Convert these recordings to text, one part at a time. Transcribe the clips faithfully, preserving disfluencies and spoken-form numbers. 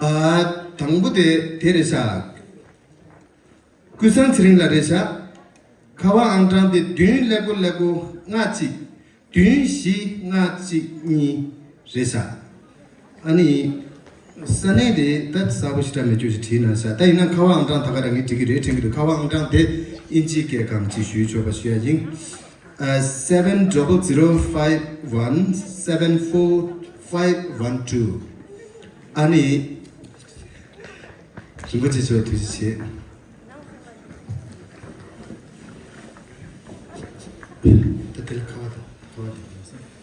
ཨ། དང་པོ་དེ་དེ་རེད་ཤག་ཀུན་བཟང་ཚེ་རིང་ལགས་རེད་ཤག་ཁ་པར་ཨང་གྲངས་དེ་བདུན་ཀླད་ཀོར་ཀླད་ཀོར་ལྔ་གཅིག་བདུན་བཞི་ལྔ་གཅིག་གཉིས་རེད་ཤག་ཨ་ནི། ས་གནས་དེ་ད་གསལ་པོ་ཞེ་དྲག་མེད་རྒྱུ་ཞིག་བྲིས་གནང་ཤག་ད་ཡིན་ན་ཁ་པར་ཨང་གྲངས་ད་ག་རང་གིས་འགྲིག་གི་རེད་དྲན་གྱི་འདུག་ཁ་པར་ཨང་གྲངས་དེ་ཨིན་ཇིའི་སྐད་སྒང་ཅིག་ཞུས་ཆོག་པ་ཞུ་ཡ་ཡིན། ཨ། seven double zero five one seven four five one two། ཨ་ནི། རིན་པོ་ཆེ་མཆོག་ཐུགས་རྗེ་ཆེ། ད་དེ་ལ་ཁ་པར་དང་ཁ་པར་དང་།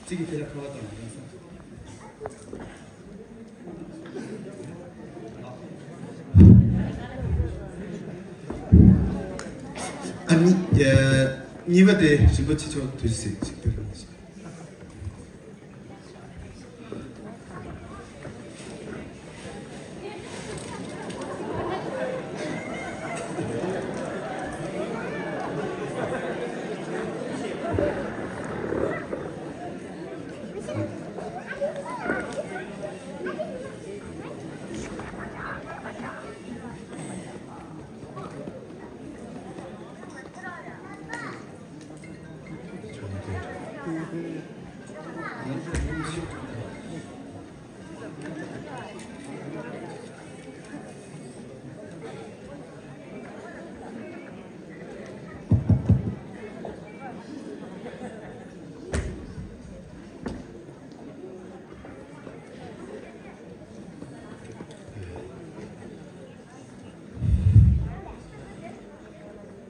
གཅིག་གིས་དེ་ལ་ཁ་པར་དང་། ཨ་ནི། ཨ། གཉིས་པ་དེ་རིན་པོ་ཆེ་མཆོག་ཐུགས་རྗེ་ཆེ། གཅིག་དེ་ལ་ནི།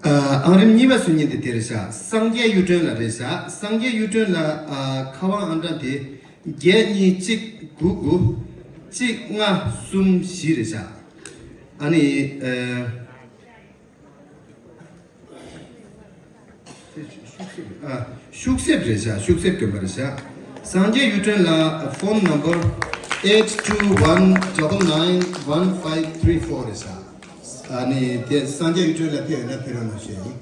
ཨ། ཨང་རིམ་གཉིས་པ་སུ་ཉིན་དེ་དེ་རེད་ཤག་སངས་རྒྱས་གཡུ་སྒྲོན་ལགས་རེད་ཤག་སངས་རྒྱས་གཡུ་སྒྲོན་ལགས། ཨ། ཁ་པར་ཨང་གྲངས་དེ་བརྒྱད་གཉིས་གཅིག་དགུ་དགུ་གཅིག་ལྔ་གསུམ་བཞི་རེད་ཤག་ཨ་ནི། ཨ། ཤུག་གསེབ་རེད་ཤག་ཤུག་གསེབ་དགོན་པ་རེད་ཤག་སངས་རྒྱས་གཡུ་སྒྲོན་ལགས། ཕོན་ནམ་བར་eight two one double nine one five three four རེད་ཤག་ཨ་ནི་དེ་སངས་རྒྱས་གཡུ་སྒྲོན་ལགས་ཕེབས་ཡོད་ན་ཕེབས་རོགས་གནང་ཞུ་ཡ་ཡིན།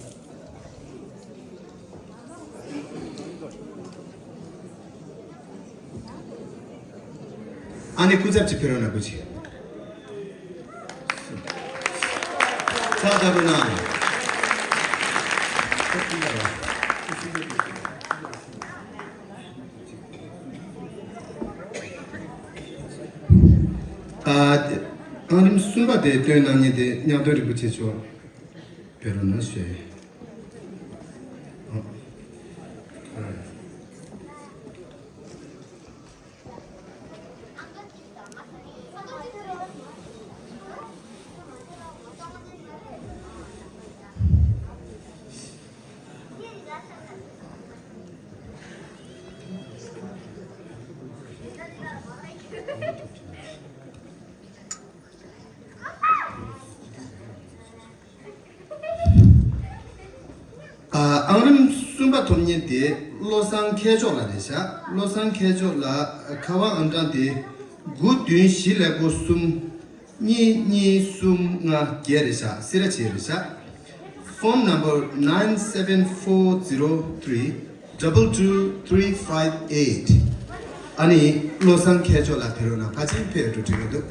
ཨ་ནི་སྐུ་ཚབ་ཅིག་ཕེབས་རོགས་གནང་། སྐུ་མཁྱེན། ཕྱག་བརྡབ་རོགས་གནང་། ཨ། ཨང་རིམ་གསུམ་པ་དེ་བཏོན་གནང་མཁན་དེ་གཉགས་སྟོན་རིན་པོ་ཆེ་མཆོག་ཕེབས་རོགས་གནང་ཞུ་ཡ་ཡིན། ཨ། ཨ། ཨང་རིམ་གསུམ་པ་ཐོབ་མཁན་དེ་བློ་བཟང་མཁས་མཆོག་ལགས་རེད་ཤག་བློ་བཟང་མཁས་མཆོག་ལགས་ཁ་པར་ཨང་གྲངས་དེ་དགུ་བདུན་བཞི་ཀླད་ཀོར་གསུམ་གཉིས་གཉིས་གསུམ་ལྔ་བརྒྱད་རེད་ཤག་སེ་ར་བྱེས་རེད་ཤག Phone number nine seven four zero three double two three five eight། ཨ་ནི་བློ་བཟང་མཁས་མཆོག་ལགས་ཕེབས་རོགས་གནང་། ཕལ་ཆེར་ཕེབས་འགྲོ་དྲན་གྱི་འདུག་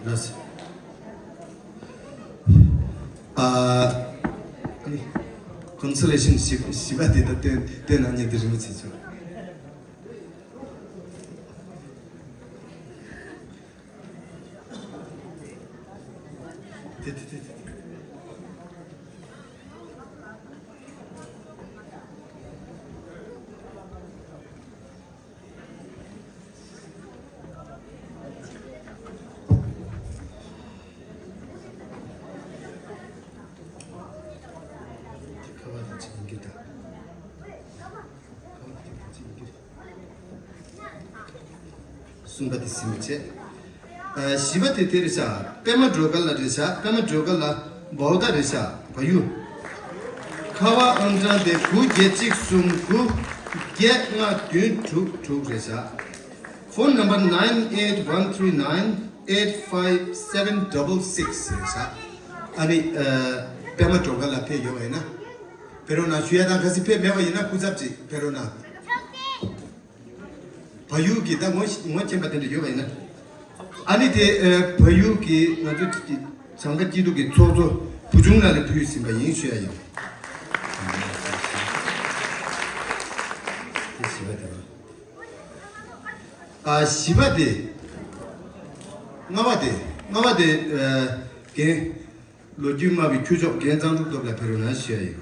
ལགས་སོ། ཨ། ཨ་ནི། Consolation བཞི་བཞི་པ་དེ་ད་བཏོན་བཏོན་གནང་མཁན་དེ་རིན་པོ་ཆེ་མཆོག་དེ་དེ་དེ་དེ། གསུམ་པ་དེ་ཟིན་པ་བྱས། ཨ། བཞི་པ་དེ་དེ་རེད་ཤག་པད་མ་སྒྲོལ་དཀར་ལགས་རེད་ཤག་པད་མ་སྒྲོལ་དཀར་ལགས་བའུ་ད་རེད་ཤག་བ་ཡུ། ཁ་པར་ཨང་གྲངས་དེ་དགུ་བརྒྱད་གཅིག་གསུམ་དགུ་བརྒྱད་ལྔ་བདུན་དྲུག་དྲུག་རེད་ཤག Phone number nine eight one three nine eight five seven double six རེད་ཤག་ཨ་ནི། ཨ། པད་མ་སྒྲོལ་དཀར་ལགས་ཕེབས་ཡོད་པ་ཡིན་ན། ཕེབས་རོགས་གནང་ཞུ་ཡ་དང་། གལ་སྲིད་ཕེབས་མེད་པ་ཡིན་ན་སྐུ་ཚབ་ཅིག་ཕེབས་རོགས་གནང་། བལ་ཡུལ་གྱི་ད་ངོ་ཤེས་ངོ་མཁྱེན་པ་དེ་འདྲ་ཡོད་པ་ཡིན་ན། ཨ་ནི་དེ་ཨ་བལ་ཡུལ་གྱི་ང་ཚོ་གི་བྱང་ཁ་སྐྱིད་སྡུག་གི་ཚོགས་གཙོ་བུ་ཆུང་ལགས་ལ་ཕུལ་ཟིན་པ་ཡིན་ཞུ་ཡ་ཡིན། དེ་བཞི་པ་དེ་རེད། ཨ་བཞི་པ་དེ། ལྔ་པ་དེ། ལྔ་པ་དེ་ཨ་རྒན། ལོ་རྒྱུས་སྨྲ་བའི་ཁྱུ་མཆོག་རྒན་གཙང་ཕྲུག་སྟོབས་ལགས་ཕེབས་རོགས་གནང་ཞུ་ཡ་ཡིན།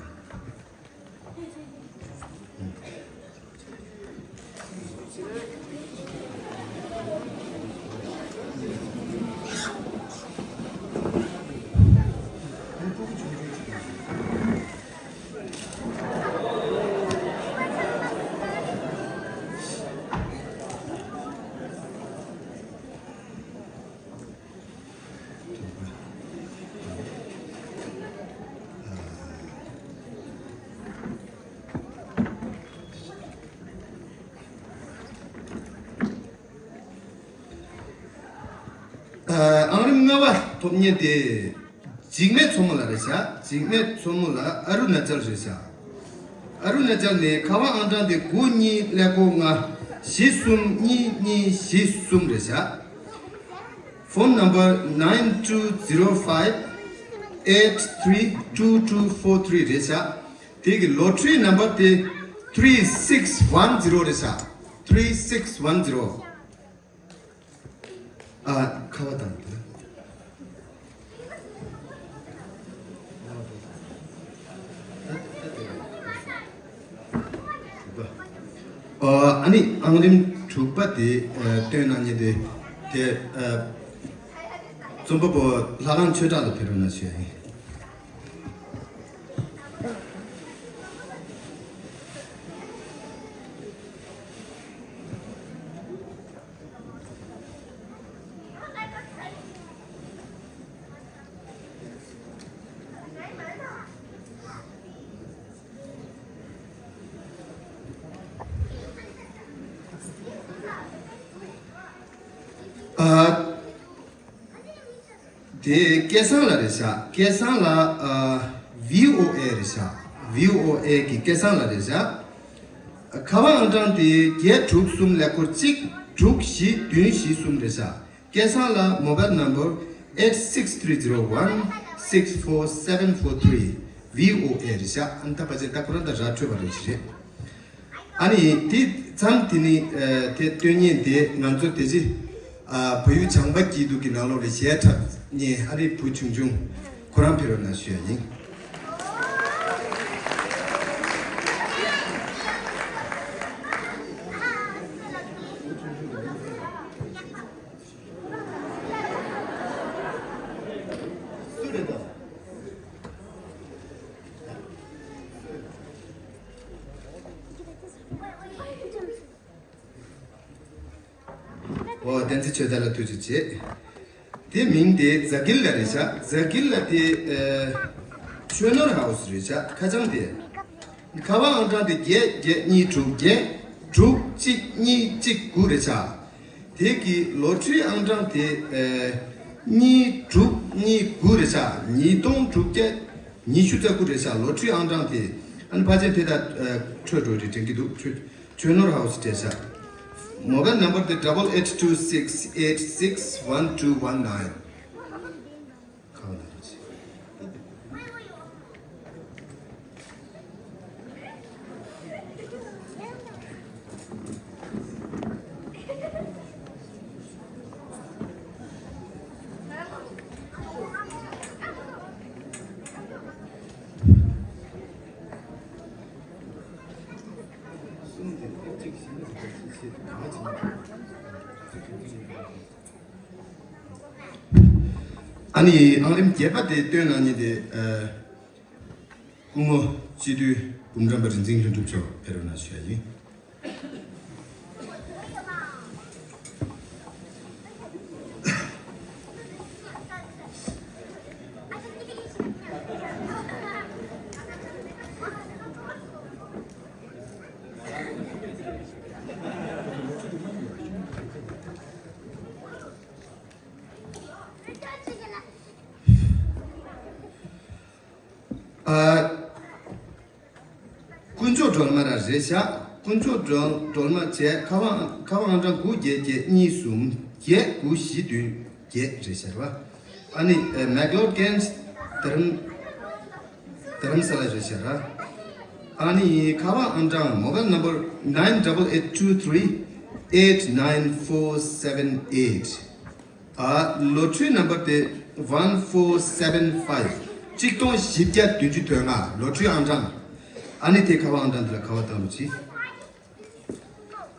ཨ་ཨང་རིམ་ལྔ་པ་ཐོབ་མཁན་དེ། འཇིགས་མེད་མཚོ་མོ་ལགས་རེད་ཤག་འཇིགས་མེད་མཚོ་མོ་ལགས་ཨ་རུ་ན་ཅལ་རེད་ཤག་ཨ་རུ་ན་ཅལ་ནས་ཁ་པར་ཨང་གྲངས་དེ་དགུ་གཉིས་ཀླད་ཀོར་ལྔ་བཞི་གསུམ་གཉིས་གཉིས་བཞི་གསུམ་རེད་ཤག Phone number nine two zero five eight three two two four three རེད་ཤག་དེ་གི་lottery number དེ three six one zero རེད་ཤག three six one zero། ཨ་ཁ་པར་དང་དེ། ཨ་ནི་ཨང་རིམ་དྲུག་པ་དེ་ཨ་བཏོན་གནང་མཁན་དེ་དེ་ཨ་རྩོམ་པ་པོ་ལྷ་ཁང་ཆོས་གྲགས་ལ་ཕེབས་རོགས་གནང་ཞུ་ཡ་ཡིན། ཨ། དེ་སྐལ་བཟང་ལགས་རེད་ཤག་སྐལ་བཟང་ལགས་ཨ་བྷི་ཨོ་ཨེ་རེད་ཤག་བྷི་ཨོ་ཨེ་གི་སྐལ་བཟང་ལགས་རེད་ཤག་ཁ་པར་ཨང་གྲངས་དེ་བརྒྱད་དྲུག་གསུམ་ཀླད་ཀོར་གཅིག་དྲུག་བཞི་བདུན་བཞི་གསུམ་རེད་ཤག་སྐལ་བཟང་ལགས་mobile number eight six three zero one six four seven four three བྷི་ཨོ་ཨེ་རེད་ཤག་ཨ་ནི་ད་ཕལ་ཆེར་ད་ཁོ་རང་ད་ར་འཕྲོད་པ་རེད་ཅི་རེད། ཨ་ནི་དེ་མཚམས་དེ་ནི་ཨ་དེ་སྟོན་མཁན་དེ་ང་ཚོ་དེ་རྗེས་ཨ་བལ་ཡུལ་བྱང་པ་སྐྱིད་སྡུག་གི་ནང་ལོགས་ལ་གཞས་འཁྲབ་མཁན་ཨ་རིའི་བུ་ཆུང་ཆུང་ཁོ་རང་ཕེབས་རོགས་གནང་ཞུ་ཡ་ཡིན། སུ་རེད་དོ། ཨོ་བསྟན་འཛིན་ཆོས་དར་ལ་ཐུགས་རྗེ་ཆེ། དེ་མིང་དེ་ཛ་ཀིལ་ལ་རེད་ཤག་ཛ་ཀིལ་ལ་དེ་ཨ་ཆོས་ནོར་ཧའུ་སི་རེད་ཤག་ཁ་བྱང་དེ། ཁ་པར་ཨང་གྲངས་དེ་བརྒྱད་བརྒྱད་གཉིས་དྲུག་བརྒྱད་དྲུག་གཅིག་གཉིས་གཅིག་དགུ་རེད་ཤག་དེ་གི་ལོ་ཊི་རི་ཨང་གྲངས་དེ་ཨ་གཉིས་དྲུག་གཉིས་དགུ་རེད་ཤག་ཉིས་སྟོང་དྲུག་བརྒྱ་ཉི་ཤུ་རྩ་དགུ་རེད་ཤག་ལོ་ཊི་རི་ཨང་གྲངས་དེ་ཨ་ནི་ཕལ་ཆེར་དེ་ད་ཨ་འཕྲོད་འགྲོ་རེད་དྲན་གྱི་འདུག་ཆོས་ཆོས་ནོར་ཧའུ་སི་བྲིས་ཤག་མོ་བའིལ་ནམ་བར་དེ་double eight two six eight six one two one nine། ཨ་ནི་ཨང་རིམ་བརྒྱད་པ་དེ་བཏོན་གནང་མཁན་དེ་ཨ་སྐུ་ངོ་སྤྱི་འཐུས་འབུམ་རམས་པ་རིག་འཛིན་ལྷུན་གྲུབ་མཆོག་ཕེབས་རོགས་གནང་ཞུ་ཡ་ཡིན། ཤག་དཀོན་མཆོག་སྒྲོལ་སྒྲོལ་མ་བྱས། ཁ་པར་ཁ་པར་ཨང་གྲངས་དགུ་བརྒྱད་བརྒྱད་གཉིས་གསུམ་བརྒྱད་དགུ་བཞི་བདུན་བརྒྱད་རེད་ཤག་རེད་པ། ཨ་ནི་ཨེ་མེག་ལོར་གྷན་དྷ་རམ་དྷ་རམ་ས་ལ་རེད་ཤག་ར། ཨ་ནི་ཁ་པར་ཨང་གྲངས་mobile number nine double eight two three eight nine four seven eight། ཨ། ལོ་ཊི་རི་ནམ་བར་དེ་one four seven five། གཅིག་སྟོང་བཞི་བརྒྱ་བདུན་ཅུ་དོན་ལྔ། ལོ་ཊི་རི་ཨང་གྲངས། ཨ་ནི་དེ་ཁ་པར་ཨང་གྲངས་འདི་ལ་ཁ་པར་བཏང་རོགས་གྱིས།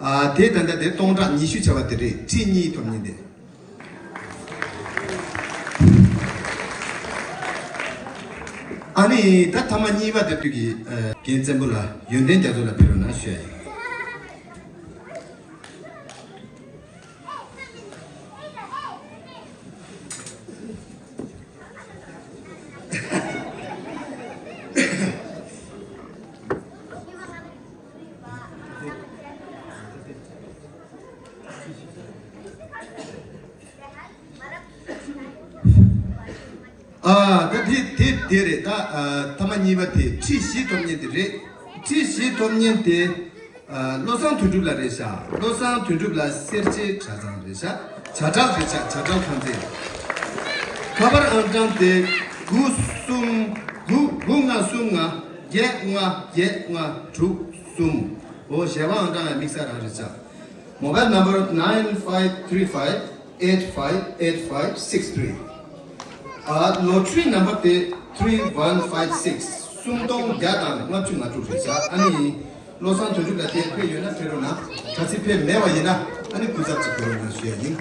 ཨ། དེ་ད་ལྟ་དེ་སྟོང་ཕྲག་ཉི་ཤུ་བྱ་བ་དེ་རེད། ཁྲི་གཉིས་ཐོབ་མཁན་དེ། ཨ་ནི་ད་ཐ་མ་གཉིས་པ་དེ་དུས་ཀྱི་ཨ། རྒན་བཙན་པོ་ལ་ཡོན་ཏན་རྒྱ་མཚོ་ལ་ཕེབས་རོགས་གནང་ཞུ་ཡ་ཡིན། ཨ། ད་དེ་དེ་དེ་རེད། ད་ཨ། ཐ་མ་གཉིས་པ་དེ་ཁྲི་བཞི་ཐོབ་མཁན་དེ་རེད། ཁྲི་བཞི་ཐོབ་མཁན་དེ། ཨ། བློ་བཟང་དོན་གྲུབ་ལགས་རེད་ཤག་བློ་བཟང་དོན་གྲུབ་ལགས་སེར་བྱེས་གྲྭ་ཚང་རེད་ཤག་བྱ་བྲལ་རེད་ཤག་བྱ་བྲལ་ཁང་ཚན། ཁ་པར་ཨང་གྲངས་དེ་དགུ་གསུམ་དགུ་དགུ་ལྔ་གསུམ་ལྔ་བརྒྱད་ལྔ་བརྒྱད་ལྔ་དྲུག་གསུམ། འོ་ཞལ་པར་ཨང་གྲངས་ཡང་དམིགས་བསལ་རང་རེད་ཤག mobile number nine five three five eight five eight five six three། ཨ། ལོ་ཊི་རི་ནམ་བར་དེ་three one five six། སུམ་སྟོང་བརྒྱ་དང་ལྔ་བཅུ་ང་དྲུག་རེད་ཤག་ཨ་ནི་བློ་བཟང་དོན་གྲུབ་ལགས་དེ་ཕེབས་ཡོད་ན་ཕེབས་རོགས་གནང་། གལ་སྲིད་ཕེབས་མེད་པ་ཡིན་ན་ཨ་ནི་སྐུ་ཚབ་ཅིག་ཕེབས་རོགས་གནང་ཞུ་ཡ་ཡིན།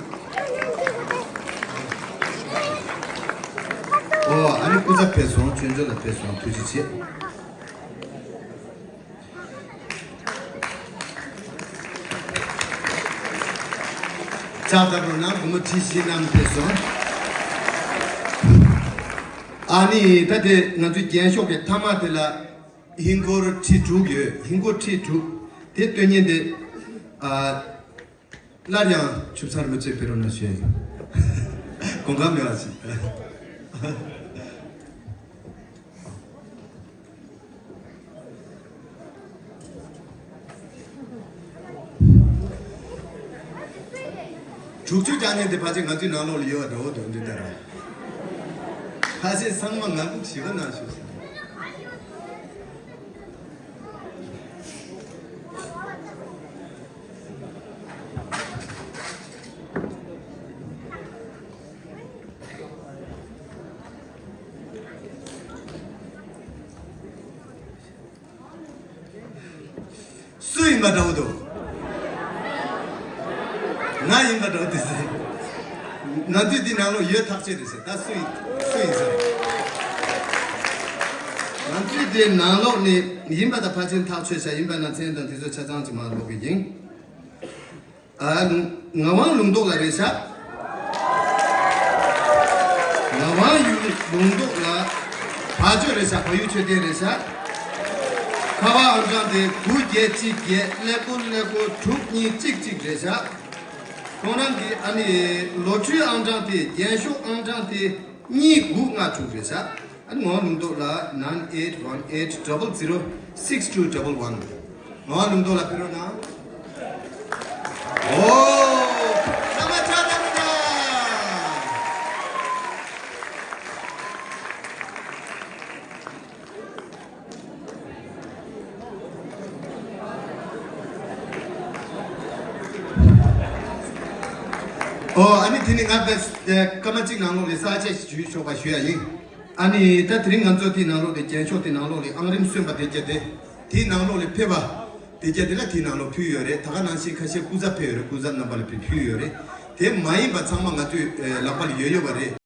ཨོ། ཨ་ནི་སྐུ་ཚབ་ཕེབས་སོང་། ཆོས་འབྱོར་ལགས་ཕེབས་སོང་། ཐུགས་རྗེ་ཆེ། ལྕགས་ཐབ་རོགས་གནང་། སྒོར་མོ་ཁྲི་བཞི་བསྣམས་ཕེབས་སོང་། ཨ་ནི་ད་དེ་ང་ཚོའི་རྒྱན་ཤོག་གི་མཐའ་མ་དེ་ལ་ཧིན་སྒོར་ཁྲི་དྲུག་ཡོད། ཧིན་སྒོར་ཁྲི་དྲུག་དེ་སྟོན་མཁན་དེ། ཨ། སླར་ཡང་ཆུ་བཟང་རིན་པོ་ཆེ་ཕེབས་རོགས་གནང་ཞུ་ཡ་ཡིན། དགོངས་པ་མེད་པ་ཞིག་དྲུག་ཅུ་རྒྱག་མཁན་དེ་ཕལ་ཆེར་ང་ཚོའི་ནང་ལོགས་ལ་ཡོད་པ་འདྲ་བོ་འདུག་འདི་ལྟར། ཕལ་ཆེར་ཚང་མ་ངང་སྒུག་ཞིབ་པ་གནང་ཞུ། སུ་ཡིན་པ་འདྲ་བོ་འདུག་ང་ཡིན་པ་འདྲ་བོ་དེ་ཟེར། ང་ཚོས་འདི་ནང་ལོགས་ཡོད་ཐག་ཆོད་རེད་ཟེར། ད་སུ་ཡིན་སུ་ཡིན་ཟེར། ང་ཚོས་འདི་ནང་ལོགས་ནས་ཡིན་པ་ད་ཕལ་ཆེར་ཐག་ཆོད་ཤག་ཡིན་པ་ན་མཚན་དང་དེ་ཚོ་ཆ་ཚང་ཅིག་མར་ཀློག་གི་ཡིན། ཨ། ངག་དབང་ལུང་རྟོགས་ལགས་རེད་ཤག་ངག་དབང་ཡུལ་ལུང་རྟོགས་ལགས་བ་ཅོ་རེད་ཤག་བལ་ཡུལ་མཆོད་རྟེན་རེད་ཤག་ཁ་པར་ཨང་གྲངས་དེ་དགུ་བརྒྱད་གཅིག་བརྒྱད་ཀླད་ཀོར་ཀླད་ཀོར་དྲུག་གཉིས་གཅིག་གཅིག་རེད་ཤག་ཁོང་རང་གི་ཨ་ནི་ལོ་ཊི་རི་ཨང་གྲངས་དེ་རྒྱན་ཤོག་ཨང་གྲངས་དེ་གཉིས་དགུ་ལྔ་དྲུག་རེད་ཤག་ཨ་ནི་ངག་དབང་ལུང་རྟོགས་ལགས་nine eight one eight double zero six two double one། ངག་དབང་ལུང་རྟོགས་ལགས་ཕེབས་རོགས་གནང་། ཨོ། བླ་མ་ཕྱག་བརྡབ་རོགས་གནང་། ཨོ། ཨ་ནི་དེ་ནི་ང་དཔེ་སྐར་མ་གཅིག་ནང་ལོགས་ལ་གསལ་བཤད་ཞུ་ཆོག་པ་ཞུ་ཡ་ཡིན། ཨ་ནི་ད་དེ་རིང་ང་ཚོ་དེའི་ནང་ལོགས་ལ་རྒྱན་ཤོག་དེའི་ནང་ལོགས་ལ་ཨང་རིམ་སོན་པ་དེ་གྱད་དེ། དེའི་ནང་ལོགས་ལ་ཕེབས་པ་དེ་གྱད་དེ་ལ་དེའི་ནང་ལོགས་ཕུལ་ཡོད་རེད། ད་ག་ནང་བཞིན་ཁ་ཤས་སྐུ་ཚབ་ཕེབས་ཡོད་རེད། སྐུ་ཚབ་རྣམ་པ་ལ་ཕུལ་ཕུལ་ཡོད་རེད། དེ་མ་ཡིན་པ་ཚང་མ་ང་ཚོའི་ལག་པ་ལ་ཡོད་ཡོད་པ་རེད།